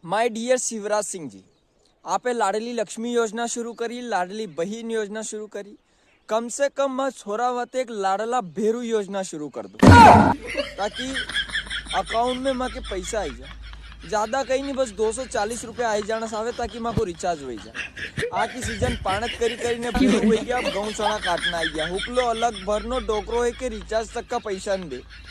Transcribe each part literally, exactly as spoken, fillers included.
My dear Shivraj Singh ji, आपे लाडली लक्ष्मी योजना शुरू करी, लाडली बहिन योजना शुरू करी, कम से कम मैं छोरा वाते एक लाडला भेरू योजना शुरू कर दूं, ताकि अकाउंट में माके पैसा आई जाए। ज्यादा कहीं नहीं, बस दो सौ चालीस रुपया आई जाना सावे, ताकि माको रिचार्ज हो जाए। आकी सीजन पाणत करी करी ने भेरू हो गया, अब गऊं चणा काटना आई गया। हुकलो अलग भरनो, डोकरो है के रिचार्ज तक का पैसा नहीं दे।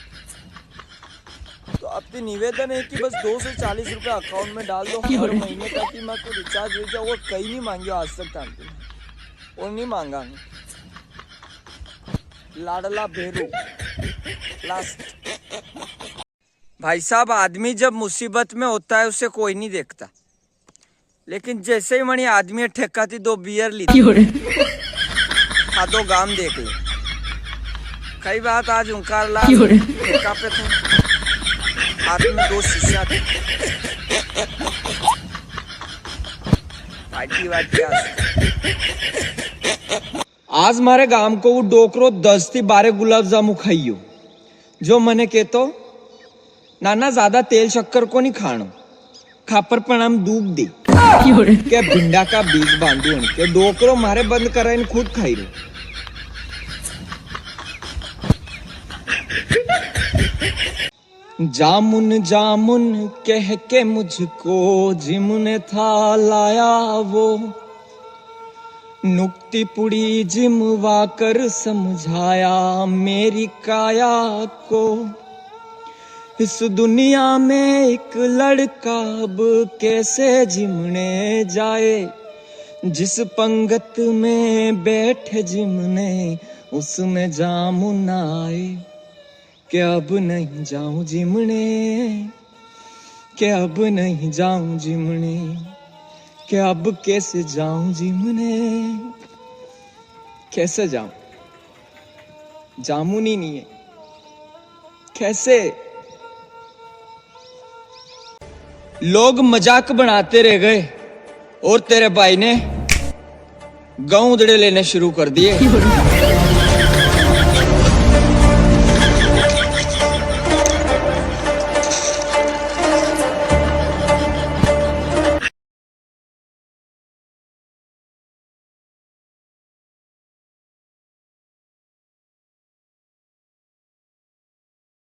तो आपसे निवेदन है कि बस दो सौ चालीस रुपया अकाउंट में डाल दो हर महीने, ताकि माको रिचार्ज हो जाए। और कहीं नहीं मांगियो आज तक टांकी, और नहीं मांगा। लाडला भेरू लास्ट। भाई साहब, आदमी जब मुसीबत में होता है, उसे कोई नहीं देखता, लेकिन जैसे ही वणी आदमी ठेका थी दो बियर ली थी, खादो गाम देख ले। कई बात आज उंकार ला ठेका पे थे, हाथ में दो शीशा थे। पार्टी वार्टी आज। आज मारे गाम को वो डोकरो दस थी बारह गुलाब जामु खाइयो, जो मने केतो, "नाना, ज्यादा तेल शक्कर को नहीं खाणो, खापर पण हम दूब दे।" के भिंडा का बीज बांधू उनके, डोकरो मारे बंद कराइन खुद खाई रो। जामुन जामुन कह के मुझको जिम ने था लाया वो, नुक्ती पुड़ी जिम वाकर समझाया मेरी काया को। इस दुनिया में एक लड़का अब कैसे जिमने जाए, जिस पंगत में बैठे जिमने उसमें जामुन आए। के अब नहीं जाऊं जिमने, के अब नहीं जाऊं जिमने, के अब कैसे जाऊं जिमने, कैसे जाऊं, जामुन ही नहीं है, कैसे? लोग मजाक बनाते रह गए और तेरे भाई ने गऊं उधड़े लेने शुरू कर दिए।